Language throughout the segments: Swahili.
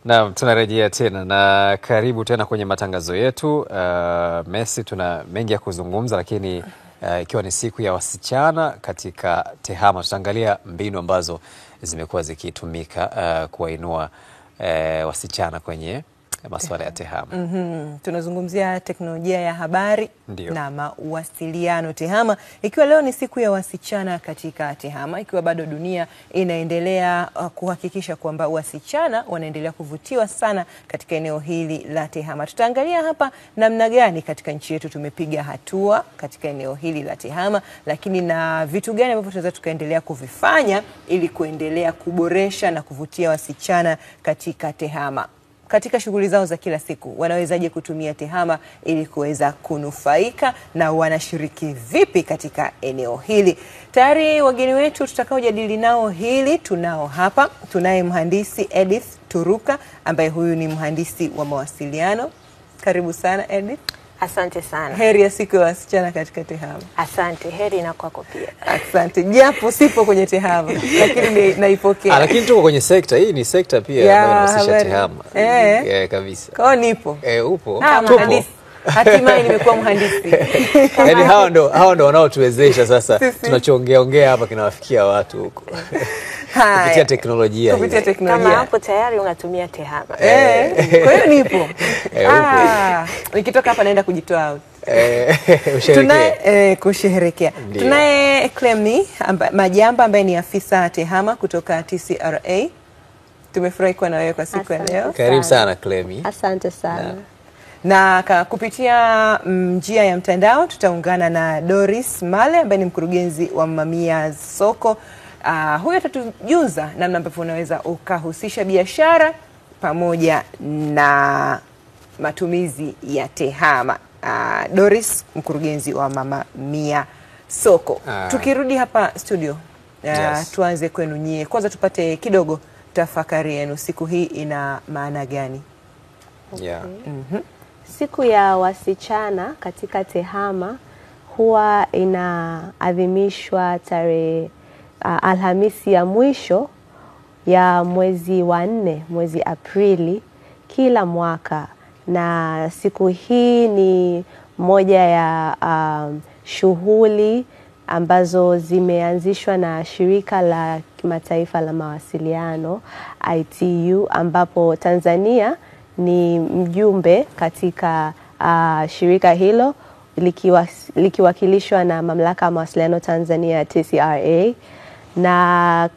Naam, tunarejea tena na karibu tena kwenye matangazo yetu. Messi, tuna mengi ya kuzungumza, lakini ikiwa ni siku ya wasichana katika TEHAMA, tutaangalia mbinu ambazo zimekuwa zikitumika kuwainua wasichana kwenye masuala ya TEHAMA. Tunazungumzia teknolojia ya habari. Ndiyo. Na mawasiliano TEHAMA, ikiwa leo ni siku ya wasichana katika TEHAMA, ikiwa bado dunia inaendelea kuhakikisha kwamba wasichana wanaendelea kuvutiwa sana katika eneo hili la TEHAMA. Tutaangalia hapa namna gani katika nchi yetu tumepiga hatua katika eneo hili la TEHAMA, lakini na vitu gani ambavyo tunaweza tukaendelea kuvifanya ili kuendelea kuboresha na kuvutia wasichana katika TEHAMA. Katika shughuli zao za kila siku wanawezaje kutumia TEHAMA ili kuweza kunufaika na wanashiriki vipi katika eneo hili? Tayari wageni wetu tutakaojadili nao hili tunao hapa. Tunaye mhandisi Edith Turuka ambaye huyu ni mhandisi wa mawasiliano. Karibu sana Edith. Asante sana. Heri ya siku ya wasichana katika TEHAMA. Asante, heri na kwako pia. Asante. Japo sipo kwenye TEHAMA lakini naipokea. Lakini tuko kwenye sekta hii, ni sekta pia ambayo inahusisha TEHAMA. Kabisa. Kwa nipo. Upo. Tupo. Hatimaye nimekuwa mhandisi. Yaani hao ndo wanaotuwezesha sasa tunachoongea ongea hapa kinawafikia watu huko. Kupitia teknolojia. Kupitia teknolojia. Kama hapo tayari unatumia TEHAMA. Kwa hiyo nipo. Nikitoka hapa naenda kujitoa out. Tunaye kusherehekea. Tunaye Clemi Majamba ambaye ni afisa TEHAMA kutoka TCRA. Tumefurahi kuwa na wewe kwa siku ya leo. Karibu sana Clemi. Asante sana. Na kupitia njia ya mtandao tutaungana na Doris Male ambaye ni mkurugenzi wa Mamia Soko. Huyo atatujuza namna ambavyo unaweza ukahusisha biashara pamoja na matumizi ya TEHAMA. Doris, mkurugenzi wa Mama Mia Soko. Tukirudi hapa studio, yes. Tuanze kwenu nyie. Kwanza tupate kidogo tafakari yenu, siku hii ina maana gani? Okay. Yeah. Siku ya wasichana katika TEHAMA huwa inaadhimishwa tarehe Alhamisi ya mwisho ya mwezi wa 4, mwezi Aprili kila mwaka. Na siku hii ni moja ya shughuli ambazo zimeanzishwa na shirika la kimataifa la mawasiliano ITU, ambapo Tanzania ni mjumbe katika shirika hilo likiwakilishwa na Mamlaka ya Mawasiliano Tanzania TCRA. Na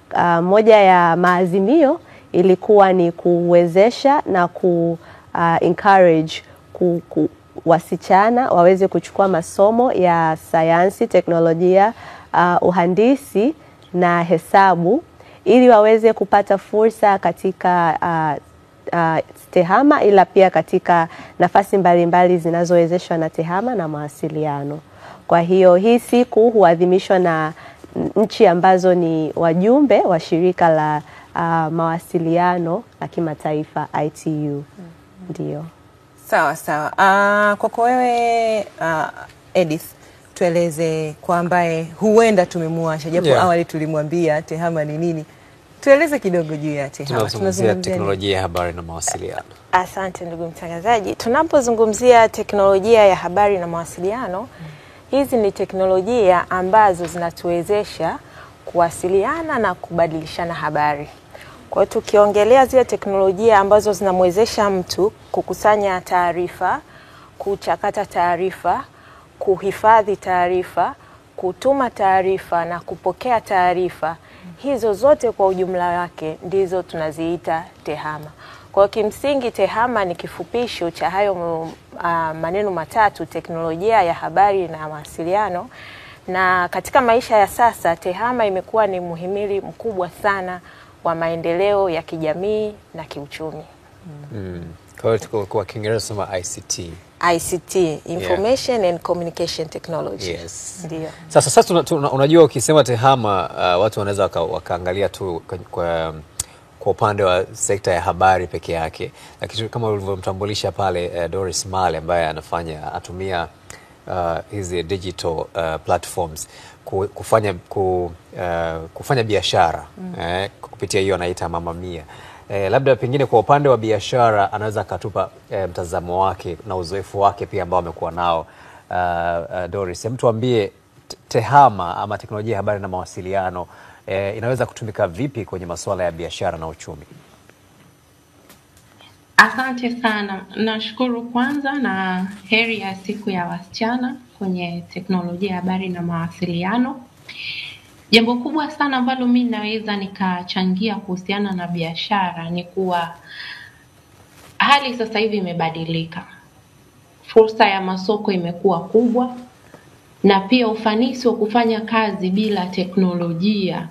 moja ya maazimio ilikuwa ni kuwezesha na ku encourage wasichana waweze kuchukua masomo ya sayansi, teknolojia, uhandisi na hesabu ili waweze kupata fursa katika TEHAMA, ila pia katika nafasi mbalimbali zinazowezeshwa na TEHAMA na mawasiliano. Kwa hiyo hii siku huadhimishwa na nchi ambazo ni wajumbe wa shirika la mawasiliano la kimataifa ITU. Ndio. Sawa sawa. Kwako wewe Edith, tueleze kwa ambaye huenda tumemwasha japo awali tulimwambia TEHAMA ni nini. Tueleze kidogo juu ya TEHAMA. Tunazungumzia teknolojia ya habari na mawasiliano. Asante ndugu mtangazaji. Tunapozungumzia teknolojia ya habari na mawasiliano, hizi ni teknolojia ambazo zinatuwezesha kuwasiliana na kubadilishana habari. Kwa hiyo tukiongelea zile teknolojia ambazo zinamwezesha mtu kukusanya taarifa, kuchakata taarifa, kuhifadhi taarifa, kutuma taarifa na kupokea taarifa, hizo zote kwa ujumla wake ndizo tunaziita TEHAMA. Kwa kimsingi TEHAMA ni kifupisho cha hayo maneno matatu, teknolojia ya habari na mawasiliano. Na katika maisha ya sasa TEHAMA imekuwa ni muhimili mkubwa sana wa maendeleo ya kijamii na kiuchumi. Kwa hiyo kwa Kiingereza sema ICT. ICT, Information and Communication Technology. Yes. Ndio. Sasa unajua ukisema TEHAMA watu wanaweza wakaangalia tu kwa upande wa sekta ya habari peke yake. Lakini kama ulivyomtambulisha pale Doris Male ambaye anafanya atumia hizi digital platforms. kufanya biashara kupitia hiyo anaita Mama Mia. Labda pengine kwa upande wa biashara anaweza akatupa mtazamo wake na uzoefu wake pia ambao amekuwa nao. Doris, hebu tuambie TEHAMA ama teknolojia ya habari na mawasiliano inaweza kutumika vipi kwenye masuala ya biashara na uchumi? Asante sana. Nashukuru kwanza na heri ya siku ya wasichana kwenye teknolojia ya habari na mawasiliano. Jambo kubwa sana ambalo mimi naweza nikachangia kuhusiana na biashara ni kuwa hali sasa hivi imebadilika. Fursa ya masoko imekuwa kubwa na pia ufanisi wa kufanya kazi bila teknolojia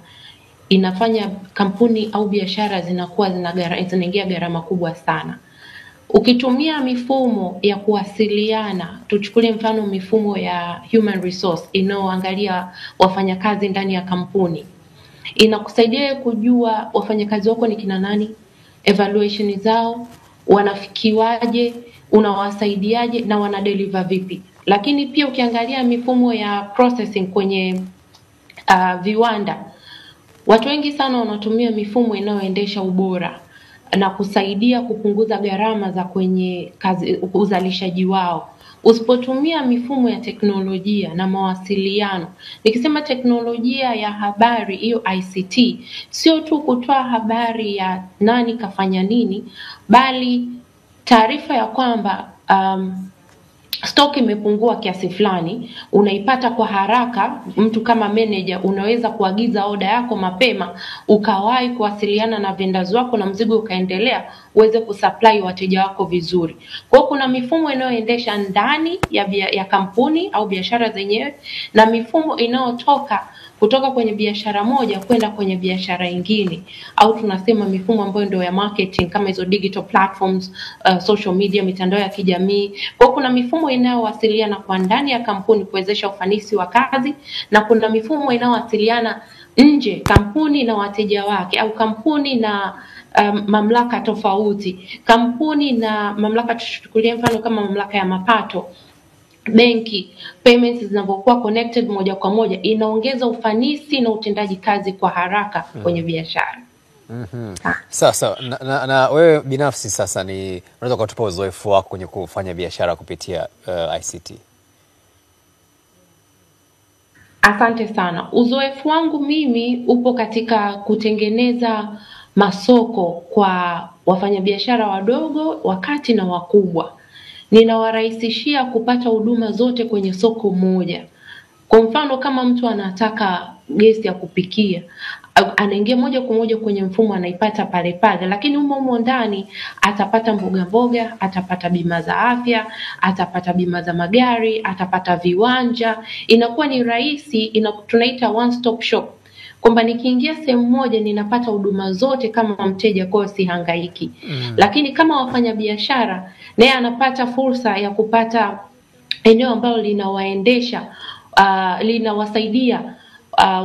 inafanya kampuni au biashara zinakuwa zinaingia gharama kubwa sana. Ukitumia mifumo ya kuwasiliana, tuchukulie mfano mifumo ya human resource inayoangalia wafanyakazi ndani ya kampuni, inakusaidia kujua wafanyakazi wako ni kina nani, evaluation zao, wanafikiwaje, unawasaidiaje na wanadeliver vipi. Lakini pia ukiangalia mifumo ya processing kwenye viwanda, watu wengi sana wanatumia mifumo inayoendesha ubora na kusaidia kupunguza gharama za kwenye kazi, uzalishaji wao. Usipotumia mifumo ya teknolojia na mawasiliano, nikisema teknolojia ya habari hiyo ICT, sio tu kutoa habari ya nani kafanya nini, bali taarifa ya kwamba stock imepungua kiasi fulani, unaipata kwa haraka. Mtu kama manager unaweza kuagiza oda yako mapema, ukawahi kuwasiliana na vendors wako na mzigo ukaendelea, uweze kusupply wateja wako vizuri. Kwa hiyo kuna mifumo inayoendesha ndani ya kampuni au biashara zenyewe na mifumo inayotoka kutoka kwenye biashara moja kwenda kwenye biashara nyingine, au tunasema mifumo ambayo ndio ya marketing kama hizo digital platforms, social media, mitandao ya kijamii. Kwa kuna mifumo inayowasiliana kwa ndani ya kampuni kuwezesha ufanisi wa kazi, na kuna mifumo inayowasiliana nje, kampuni na wateja wake, au kampuni na mamlaka tofauti, kampuni na mamlaka, tuchukulie mfano kama mamlaka ya mapato, benki, payments zinapokuwa connected moja kwa moja, inaongeza ufanisi na utendaji kazi kwa haraka kwenye biashara. Sasa na wewe binafsi sasa ni unaweza kutupa uzoefu wako kwenye kufanya biashara kupitia ICT? Asante sana. Uzoefu wangu mimi upo katika kutengeneza masoko kwa wafanyabiashara wadogo, wakati na wakubwa. Ninawarahisishia kupata huduma zote kwenye soko moja. Kwa mfano kama mtu anataka gesi ya kupikia, anaingia moja kwa moja kwenye mfumo, anaipata pale pale, lakini humo humo ndani atapata mboga mboga, atapata bima za afya, atapata bima za magari, atapata viwanja. Inakuwa ni rahisi, tunaita one stop shop, kwamba nikiingia sehemu moja ninapata huduma zote kama mteja, kwa hiyo sihangaiki. Lakini kama wafanyabiashara, naye anapata fursa ya kupata eneo ambalo linawaendesha, linawasaidia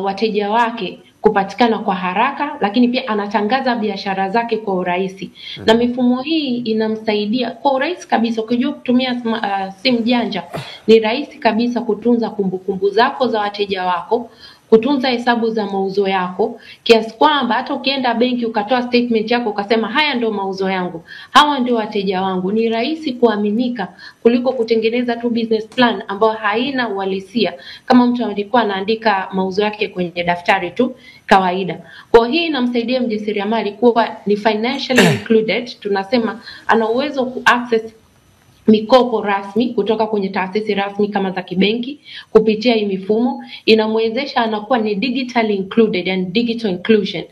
wateja wake kupatikana kwa haraka, lakini pia anatangaza biashara zake kwa urahisi. Na mifumo hii inamsaidia kwa urahisi kabisa. Ukijua kutumia simu janja, ni rahisi kabisa kutunza kumbukumbu zako za wateja wako, kutunza hesabu za mauzo yako, kiasi kwamba hata ukienda benki ukatoa statement yako ukasema haya ndio mauzo yangu, hawa ndio wateja wangu, ni rahisi kuaminika kuliko kutengeneza tu business plan ambayo haina uhalisia, kama mtu alikuwa anaandika mauzo yake kwenye daftari tu kawaida. Kwa hii inamsaidia mjasiriamali kuwa ni financially included, tunasema ana uwezo ku access mikopo rasmi kutoka kwenye taasisi rasmi kama za kibenki kupitia hii mifumo. Inamwezesha, anakuwa ni digitally included and digital inclusion.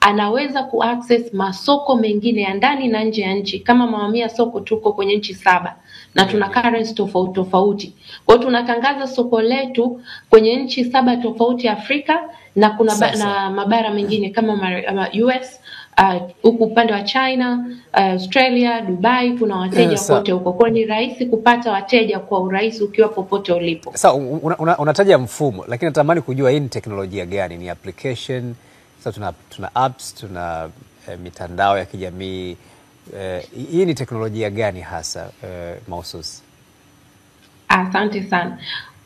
Anaweza kuaccess masoko mengine ya ndani na nje ya nchi. Kama Mama Mia soko tuko kwenye nchi 7 na tuna currency tofauti tofauti. Kwa hiyo tunatangaza soko letu kwenye nchi 7 tofauti Afrika, na kuna na mabara mengine kama US, huku upande wa China, Australia, Dubai, kuna wateja kote huko. Kwa ni rahisi kupata wateja kwa urahisi ukiwa popote ulipo. Sasa unataja mfumo, lakini natamani kujua hii ni teknolojia gani? Ni application? Sasa tuna apps, tuna mitandao ya kijamii. Hii ni teknolojia gani hasa mahususi? Asante sana.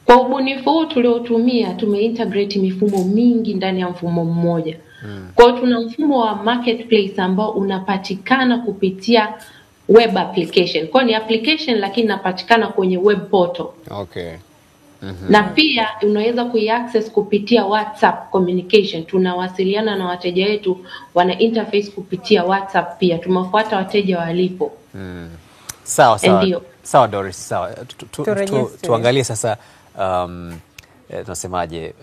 Kwa ubunifu huu tuliotumia, tumeintegrate mifumo mingi ndani ya mfumo mmoja. Kwa hiyo tuna mfumo wa marketplace ambao unapatikana kupitia web application. Kwa hiyo ni application lakini inapatikana kwenye web portal. Okay. Na pia unaweza kuiaccess kupitia WhatsApp communication. Tunawasiliana na wateja wetu, wana interface kupitia WhatsApp pia. Tumefuata wateja walipo. Sawa sawa. Ndiyo. Sawa Doris, sawa. Tuangalie sasa tunasemaje,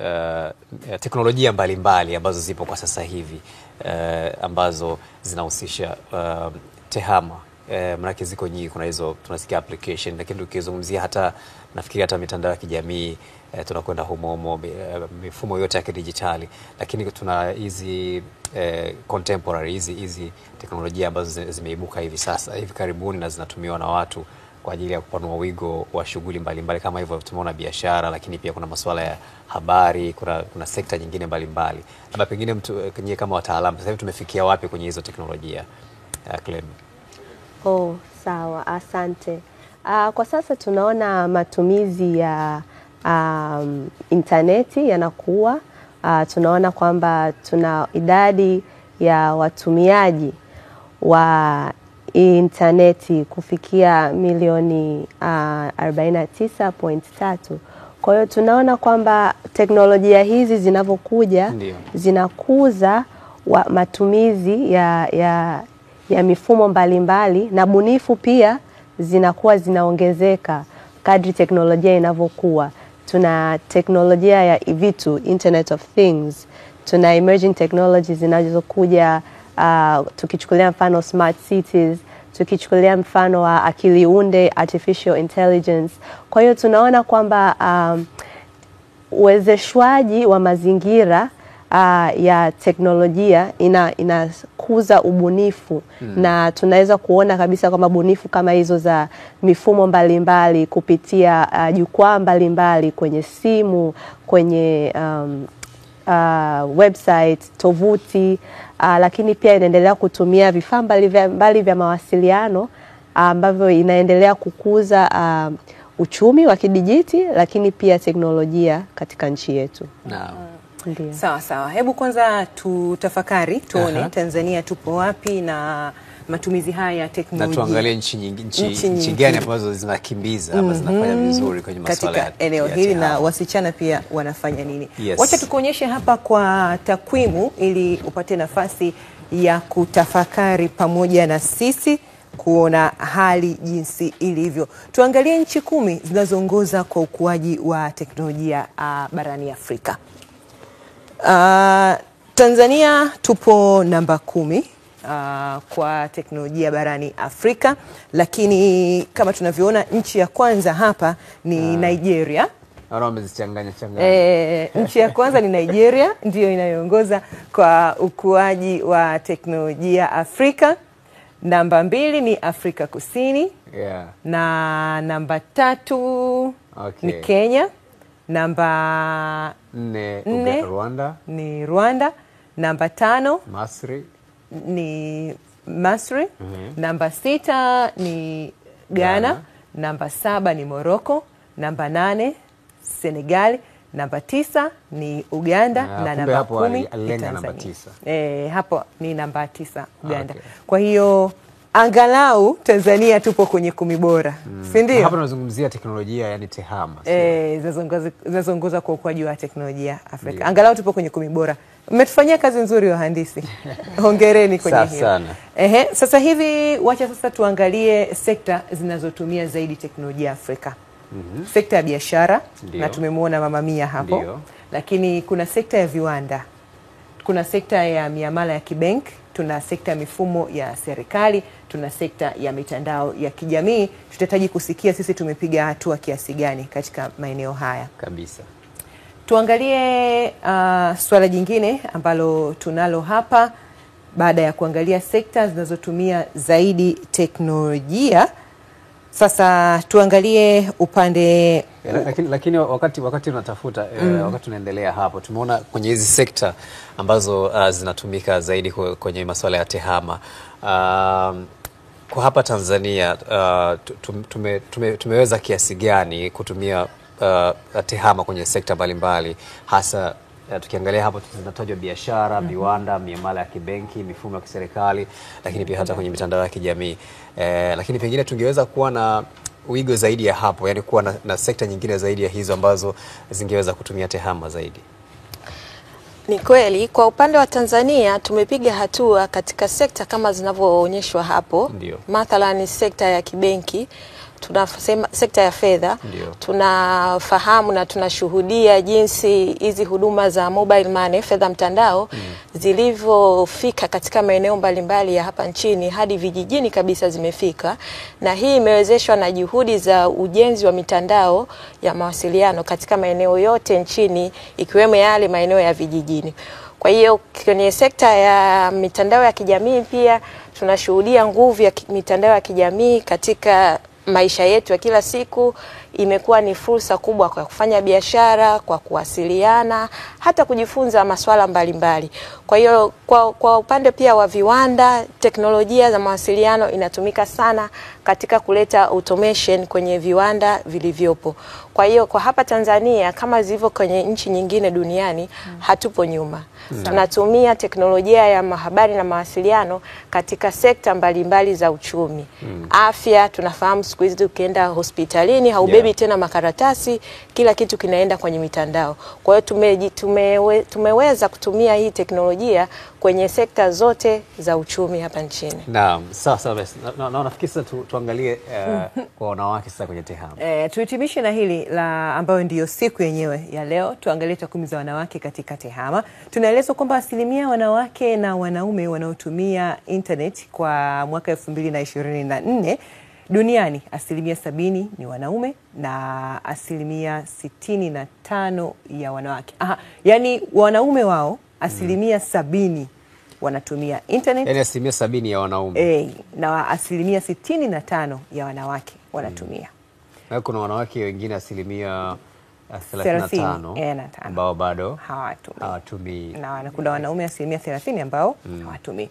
teknolojia mbalimbali ambazo zipo kwa sasa hivi ambazo zinahusisha TEHAMA. Maanake ziko nyingi, kuna hizo tunasikia application, lakini tukizungumzia hata nafikiri hata mitandao ya kijamii tunakwenda humo, mifumo yote ya kidijitali, lakini tuna hizi contemporary hizi teknolojia ambazo zimeibuka hivi sasa hivi karibuni na zinatumiwa na watu kwa ajili ya kupanua wigo wa shughuli mbalimbali kama hivyo tumeona biashara, lakini pia kuna masuala ya habari, kuna sekta nyingine mbalimbali. Labda pengine mtu nyie kama wataalamu sasa hivi tumefikia wapi kwenye hizo teknolojia? Clem. Oh, sawa, asante. Kwa sasa tunaona matumizi ya interneti yanakuwa. Tunaona kwamba tuna idadi ya watumiaji wa interneti kufikia milioni 49.3. Kwa hiyo tunaona kwamba teknolojia hizi zinavyokuja zinakuza matumizi ya mifumo mbalimbali na bunifu pia zinakuwa zinaongezeka kadri teknolojia inavyokuwa. Tuna teknolojia ya vitu, Internet of Things, tuna emerging technologies zinazokuja, tukichukulia mfano smart cities, tukichukulia mfano wa akili unde, artificial intelligence. Kwa hiyo tunaona kwamba uwezeshwaji wa mazingira ya teknolojia inakuza ubunifu. Na tunaweza kuona kabisa kwamba bunifu kama hizo za mifumo mbalimbali kupitia jukwaa mbalimbali kwenye simu, kwenye website, tovuti, lakini pia inaendelea kutumia vifaa mbali vya mawasiliano ambavyo inaendelea kukuza uchumi wa kidijiti, lakini pia teknolojia katika nchi yetu. Naam. Ndiyo. Sawa sawa. Hebu kwanza tutafakari tuone Tanzania tupo wapi na matumizi haya ya teknolojia. Na tuangalie nchi nyingi, nchi gani ambazo zinakimbiza ama zinafanya vizuri kwenye masuala ya katika eneo hili na wasichana pia wanafanya nini. Yes. Wacha tukuonyeshe hapa kwa takwimu ili upate nafasi ya kutafakari pamoja na sisi kuona hali jinsi ilivyo. Tuangalie nchi 10 zinazoongoza kwa ukuaji wa teknolojia barani Afrika. Tanzania tupo namba 10 kwa teknolojia barani Afrika, lakini kama tunavyoona nchi ya kwanza hapa ni Nigeria. Naona wamezichanganya changanya. Nchi ya kwanza ni Nigeria, ndiyo inayoongoza kwa ukuaji wa teknolojia Afrika. Namba 2 ni Afrika Kusini. Yeah. Na namba 3 ni Kenya. Namba 4 Rwanda. Ni Rwanda. Namba 5 Masri. Ni Masri. Namba 6 ni Ghana. Namba 7 ni Morocco. Namba 8 Senegal. Namba 9 ni Uganda. Na namba 10 ni Tanzania. Namba 9. Hapo ni namba 9 Uganda. Okay. Kwa hiyo angalau Tanzania tupo kwenye 10 bora. Si ndio? Hapa tunazungumzia teknolojia, yani TEHAMA. Zinazoongoza kwa ukuaji wa teknolojia Afrika. Ndiyo. Angalau tupo kwenye 10 bora. Mmetufanyia kazi nzuri wahandisi. Hongereni kwenye hiyo. Sana. Sasa hivi wacha sasa tuangalie sekta zinazotumia zaidi teknolojia Afrika. Sekta ya biashara, na tumemuona Mama Mia hapo. Ndiyo. Lakini kuna sekta ya viwanda, kuna sekta ya miamala ya kibenki, tuna sekta ya mifumo ya serikali, tuna sekta ya mitandao ya kijamii. Tutahitaji kusikia sisi tumepiga hatua kiasi gani katika maeneo haya. Kabisa. Tuangalie swala jingine ambalo tunalo hapa baada ya kuangalia sekta zinazotumia zaidi teknolojia. Sasa tuangalie upande lakini wakati unatafuta wakati tunaendelea hapo, tumeona kwenye hizi sekta ambazo zinatumika zaidi kwenye masuala ya TEHAMA. Kwa hapa Tanzania tumeweza kiasi gani kutumia TEHAMA kwenye sekta mbalimbali, hasa tukiangalia hapo zinatajwa biashara, viwanda, miamala ya kibenki, mifumo ya kiserikali, lakini pia hata kwenye mitandao ya kijamii. Lakini pengine tungeweza kuwa na wigo zaidi ya hapo, yani kuwa na sekta nyingine zaidi ya hizo ambazo zingeweza kutumia TEHAMA zaidi. Ni kweli kwa upande wa Tanzania tumepiga hatua katika sekta kama zinavyoonyeshwa hapo. Mathalan sekta ya kibenki, tunasema sekta ya fedha, tunafahamu na tunashuhudia jinsi hizi huduma za mobile money, fedha mtandao, zilivyofika katika maeneo mbalimbali ya hapa nchini hadi vijijini kabisa zimefika, na hii imewezeshwa na juhudi za ujenzi wa mitandao ya mawasiliano katika maeneo yote nchini ikiwemo yale maeneo ya vijijini. Kwa hiyo kwenye sekta ya mitandao ya kijamii pia tunashuhudia nguvu ya mitandao ya kijamii katika maisha yetu ya kila siku. Imekuwa ni fursa kubwa kwa kufanya biashara, kwa kuwasiliana, hata kujifunza masuala mbalimbali. Kwa hiyo kwa upande pia wa viwanda, teknolojia za mawasiliano inatumika sana katika kuleta automation kwenye viwanda vilivyopo. Kwa hiyo kwa hapa Tanzania kama zilivyo kwenye nchi nyingine duniani, hatupo nyuma. Tunatumia teknolojia ya habari na mawasiliano katika sekta mbalimbali za uchumi. Afya, tunafahamu siku hizi ukienda hospitalini haubebi tena makaratasi, kila kitu kinaenda kwenye mitandao. Kwa hiyo tumeweza kutumia hii teknolojia kwenye sekta zote za uchumi hapa nchini. Naam, sasa basi na nafikiri sasa tuangalie kwa wanawake sasa kwenye TEHAMA. Tuhitimishe na hili la ambayo ndiyo siku yenyewe ya leo, tuangalie takwimu za wanawake katika TEHAMA. Tunaelezwa kwamba asilimia wanawake na wanaume wanaotumia internet kwa mwaka 2024 duniani, asilimia 70 ni wanaume na asilimia 65 ya wanawake. Aha, yani wanaume wao asilimia 70 wanatumia internet. Yani asilimia 70 ya wanaume. Na asilimia 65 ya wanawake wanatumia. Na kuna wanawake wengine asilimia 35 ambao bado hawatumii. Na kuna wanaume asilimia 30 ambao hawatumii.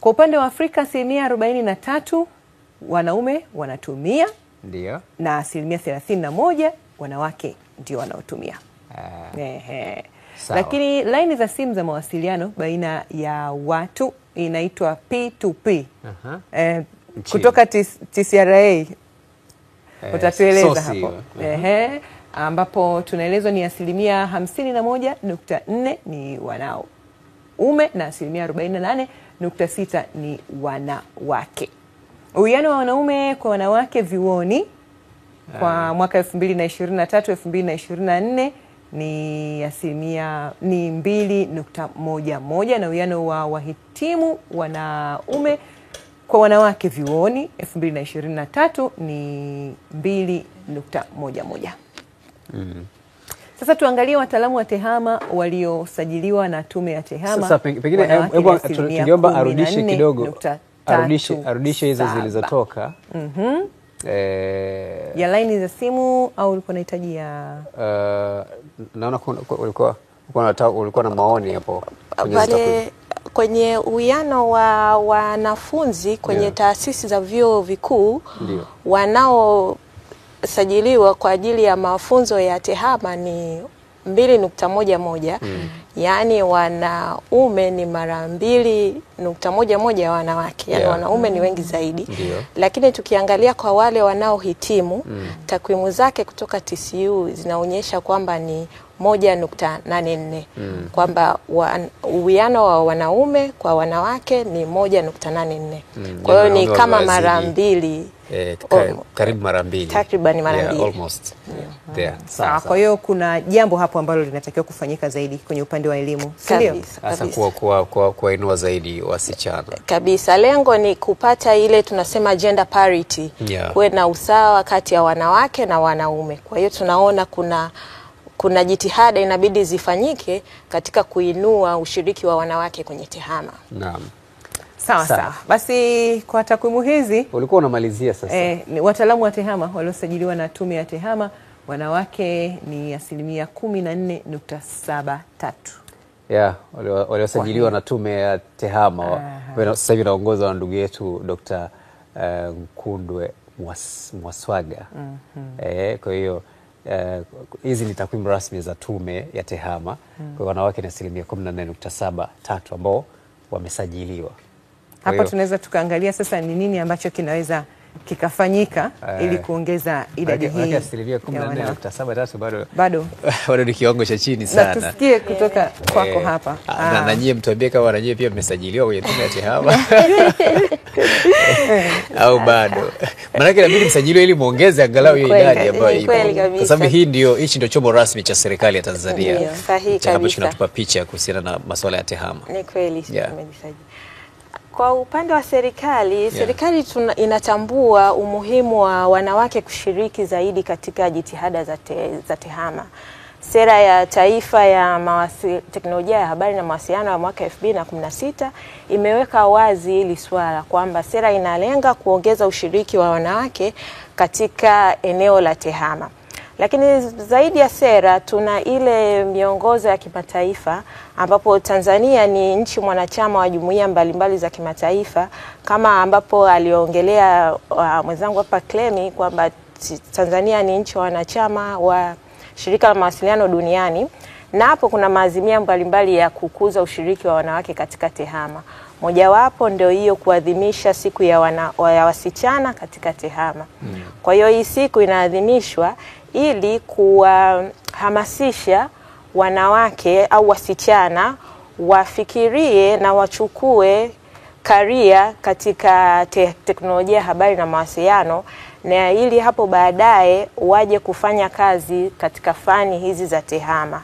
Kwa upande wa Afrika asilimia 43 wanaume wanatumia, ndio, na asilimia 31 wanawake ndio wanaotumia. Lakini laini za simu za mawasiliano baina ya watu inaitwa P2P. Kutoka TCRA utatueleza hapo. Ambapo tunaelezwa ni asilimia 51.4 ni wanaume na asilimia 48.6 ni wanawake. Uwiano wa wanaume kwa wanawake vyuoni kwa mwaka 2023 2024 ni asilimia ni 2.11, na uwiano wa wahitimu wanaume kwa wanawake vyuoni 2023 ni 2.11. Sasa tuangalie wataalamu wa TEHAMA waliosajiliwa na tume ya TEHAMA. Sasa pengine hebu tungeomba arudishe kidogo, arudishe hizo zilizotoka. Ya laini za simu au ulikuwa unahitaji ya naona ulikuwa na maoni hapo pale kwenye uwiano wa wanafunzi kwenye taasisi za vyuo vikuu wanaosajiliwa kwa ajili ya mafunzo ya TEHAMA ni 2.11. Yaani wanaume ni mara 2.11 ya wanawake. Yaani wanaume ni wengi zaidi. Lakini tukiangalia kwa wale wanaohitimu, takwimu zake kutoka TCU zinaonyesha kwamba ni 1.84. Kwamba uwiano wa wanaume kwa wanawake ni 1.84. Kwa hiyo ni kama mara mbili, karibu mara mbili, takriban mara mbili, almost there. Sawa. Kwa hiyo kuna jambo hapo ambalo linatakiwa kufanyika zaidi kwenye upande wa elimu, si ndio? Hasa kuwainua zaidi wasichana kabisa. Lengo ni kupata ile tunasema gender parity, kuwe na usawa kati ya wanawake na wanaume. Kwa hiyo tunaona kuna jitihada inabidi zifanyike katika kuinua ushiriki wa wanawake kwenye TEHAMA. Naam. Sawa sawa. Basi kwa takwimu hizi ulikuwa unamalizia sasa. Wataalamu wa TEHAMA waliosajiliwa na tume ya TEHAMA wanawake ni asilimia 14.73. Waliosajiliwa na tume ya TEHAMA. Sasa hivi naongozwa na ndugu yetu Dr. Nkundwe Mwaswaga. Kwa hiyo Hizi ni takwimu rasmi za Tume ya TEHAMA. Kwa wanawake ni 14.73% ambao wamesajiliwa. Hapa tunaweza tukaangalia sasa ni nini ambacho kinaweza kikafanyika ili kuongeza idadi hii. 14.73% bado ni kiwango cha chini sana. Na tusikie kutoka kwako hapa. Na nyie mtuambie kama na nyie pia mmesajiliwa kwenye Tume ya TEHAMA au bado. Maana inabidi msajiliwe ili muongeze angalau hiyo idadi ambayo ipo. Kwa sababu hii ndio, hichi ndio chombo rasmi cha serikali ya Tanzania. Sahihi kabisa. Kinatupa picha kuhusiana na masuala ya TEHAMA. Ni kweli tumejisajili. Kwa upande wa serikali, serikali inatambua umuhimu wa wanawake kushiriki zaidi katika jitihada za TEHAMA. Sera ya Taifa ya Teknolojia ya Habari na Mawasiliano ya mwaka 2016 imeweka wazi hili swala kwamba sera inalenga kuongeza ushiriki wa wanawake katika eneo la TEHAMA. Lakini zaidi ya sera tuna ile miongozo ya kimataifa ambapo Tanzania ni nchi mwanachama wa jumuiya mbalimbali za kimataifa, kama ambapo aliongelea mwenzangu hapa Clemi kwamba Tanzania ni nchi wanachama wa Shirika la Mawasiliano Duniani, na hapo kuna maazimio mbalimbali ya kukuza ushiriki wa wanawake katika TEHAMA. Mojawapo ndio hiyo kuadhimisha siku ya wasichana katika TEHAMA. Kwa hiyo hii siku inaadhimishwa ili kuwahamasisha wanawake au wasichana wafikirie na wachukue karia katika teknolojia ya habari na mawasiliano, na ili hapo baadaye waje kufanya kazi katika fani hizi za TEHAMA.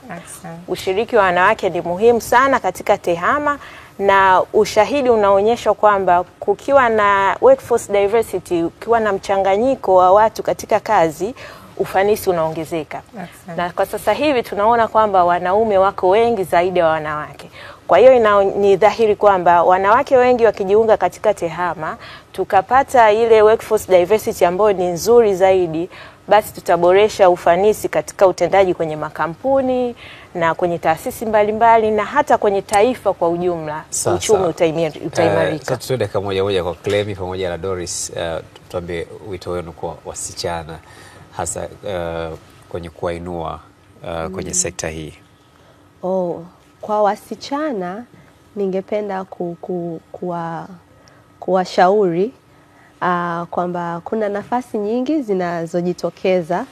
Ushiriki wa wanawake ni muhimu sana katika TEHAMA, na ushahidi unaonyesha kwamba kukiwa na workforce diversity, kukiwa na mchanganyiko wa watu katika kazi, ufanisi unaongezeka. Na kwa sasa hivi tunaona kwamba wanaume wako wengi zaidi ya wanawake. Kwa hiyo ni dhahiri kwamba wanawake wengi wakijiunga katika TEHAMA, tukapata ile workforce diversity ambayo ni nzuri zaidi, basi tutaboresha ufanisi katika utendaji kwenye makampuni na kwenye taasisi mbalimbali na hata kwenye taifa kwa ujumla. Uchumi utaimarika. Sasa tuende dakika moja kwa Clemi pamoja na Doris, tuambie wito wenu kwa wasichana hasa kwenye kuwainua kwenye sekta hii. Kwa wasichana ningependa kuwashauri kwamba kuna nafasi nyingi zinazojitokeza.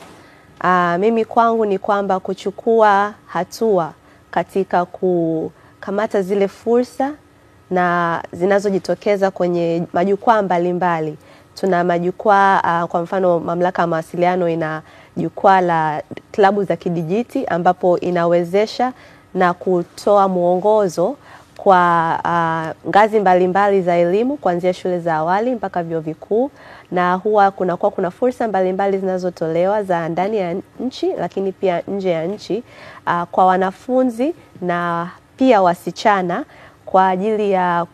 Mimi kwangu ni kwamba kuchukua hatua katika kukamata zile fursa na zinazojitokeza kwenye majukwaa mbalimbali. Tuna majukwaa, kwa mfano Mamlaka ya Mawasiliano ina jukwaa la klabu za kidijiti ambapo inawezesha na kutoa mwongozo kwa ngazi mbalimbali za elimu kuanzia shule za awali mpaka vyuo vikuu, na huwa kuna fursa mbalimbali zinazotolewa za ndani ya nchi lakini pia nje ya nchi kwa wanafunzi na pia wasichana kwa ajili ya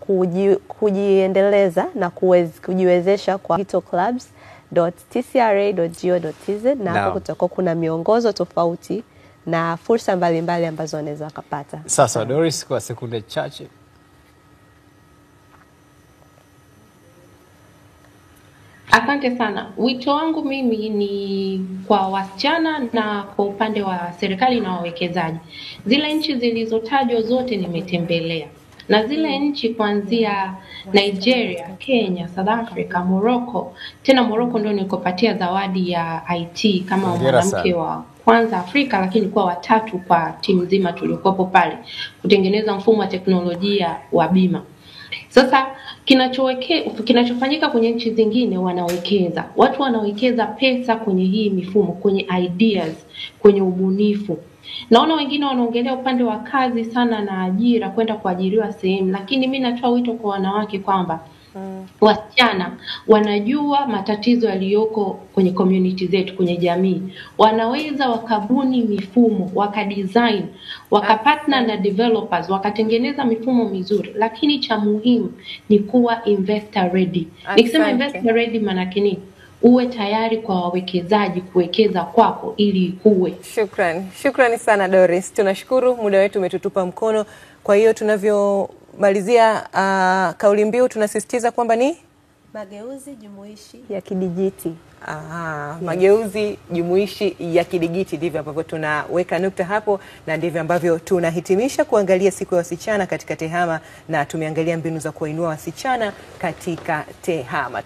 kujiendeleza na kujiwezesha kwa digitalclubs.tcra.go.tz, na hapo kutakuwa kuna miongozo tofauti na fursa mbalimbali ambazo wanaweza kupata. Sasa Doris, kwa sekunde chache. Asante sana. Wito wangu mimi ni kwa wasichana na kwa upande wa serikali na wawekezaji. Zile nchi zilizotajwa zote nimetembelea. Na zile nchi kuanzia Nigeria, Kenya, South Africa, Morocco. Tena Morocco ndio nilikopatia zawadi ya IT kama mwanamke wa kwanza Afrika, lakini kwa watatu kwa timu nzima tuliokuwepo pale kutengeneza mfumo wa teknolojia wa bima. Sasa kinachofanyika kwenye nchi zingine, wanawekeza. Watu wanawekeza pesa kwenye hii mifumo, kwenye ideas, kwenye ubunifu. Naona wengine wanaongelea upande wa kazi sana na ajira, kwenda kuajiriwa sehemu, lakini mimi natoa wito kwa wanawake kwamba wasichana wanajua matatizo yaliyoko kwenye community zetu, kwenye jamii. Wanaweza wakabuni mifumo, wakadesign, wakapartner na developers, wakatengeneza mifumo mizuri, lakini cha muhimu ni kuwa investor ready. Nikisema investor ready maana yake nini? Uwe tayari kwa wawekezaji kuwekeza kwako ili ikue. Shukrani. Shukrani sana Doris. Tunashukuru, muda wetu umetutupa mkono. Kwa hiyo tunavyomalizia kauli mbiu tunasisitiza kwamba ni Mageuzi jumuishi ya kidijiti. Aha, mageuzi jumuishi ya kidigiti. Ndivyo ambavyo tunaweka nukta hapo na ndivyo ambavyo tunahitimisha kuangalia siku ya wasichana katika TEHAMA, na tumeangalia mbinu za kuwainua wasichana katika TEHAMA.